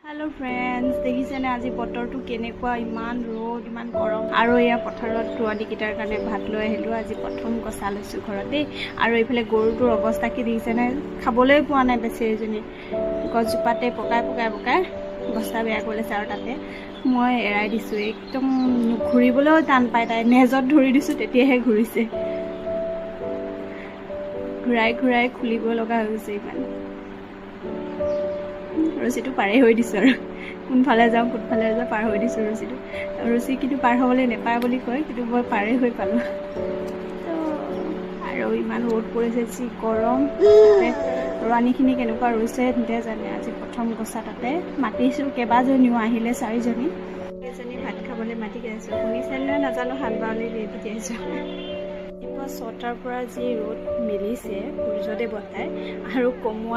Hello' friends, দেখিছেনে আজি বতৰটো কেনেকুৱা? ইমান ৰ'দ, ইমান গৰম। আৰু এয়া পথাৰত ৰোৱনীকেইটাৰ কাৰণে ভাত লৈ আহিলোঁ। আজি প্ৰথম গছা লৈছোঁ ঘৰতেই। আৰু এইফালে গৰুটোৰ অৱস্থা কি দেখিছেনে? খাবলৈ পোৱা নাই বেচেৰীজনী। গছজোপাতে পকাই পকাই পকাই অৱস্থা বেয়া কৰি লৈছে। আৰু তাতে মই এৰাই দিছোঁ, একদম ঘূৰিবলৈও টান পায় তাই। নেজত ধৰি দিছোঁ, তেতিয়াহে ঘূৰিছে। ঘূৰাই ঘূৰাই খুলিব লগা হৈ গৈছে। ইমান ৰছীটো পাৰেই হৈ দিছোঁ আৰু কোনফালে যাওঁ কোনফালে যাওঁ, পাৰ হৈ দিছোঁ ৰছীটো। ৰছী কিন্তু পাৰ হ'বলৈ নেপায় বুলি কয়, কিন্তু মই পাৰেই হৈ পালোঁ। আৰু ইমান ৰ'দ পৰিছে, যি গৰম। ৰোৱানীখিনি কেনেকুৱা ৰুইছে সিহঁতে জানে। আজি প্ৰথম গছা, তাতে মাতিছোঁ কেইবাজনীও, আহিলে চাৰিজনী। এজনী ভাত খাবলৈ মাতি আছোঁ, শুনিছেনে নাজানো, হাত বাউলি দি পঠিয়াইছোঁ। ৰাতিপুৱা 6টাৰ পৰা যি ৰ'দ মেলিছে সূৰ্য দেৱতাই আৰু কমোৱা